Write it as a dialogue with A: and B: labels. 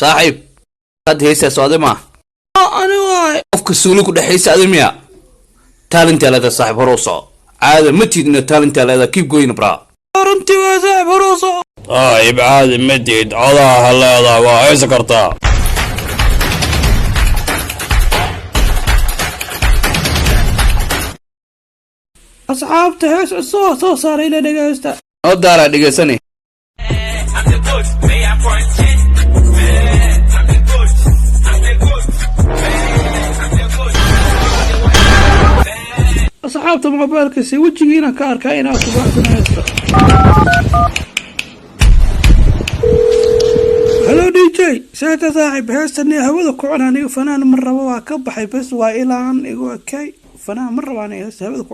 A: Saaxiib, hadda heesaas adi maa? Ani waay. Qofka suuli ku dhexaysa adi miya? Talent aa leedahay, saaxiib, hore u soco. Caada ma tiid ina talent aa leedahay. Keep going, bro. Runtii waa, saaxiib, hore u soco.
B: Saaxiib, caadi ma tiid, codaha ha leedahay, waa heesi kartaa.
C: Asxaabta, hees cusub soo saaray, ila dhegeysta.
A: Noo daaraa, dhegeysani.
D: I'm the GOAT, may I point I'm the GOAT, I'm the GOAT, I'm the GOAT.
C: Asxaabta, mobaylkasi wejigiina ka arkaa inaa ku baahsan heesta. Hello DJ, seeta saaxiib, heestani hawada ku cun. Aniga fanaan ma rabo, waa ka baxay bes, waa ilaan igu ekay. Fanaan ma rabo aniga, heesta hawada ku.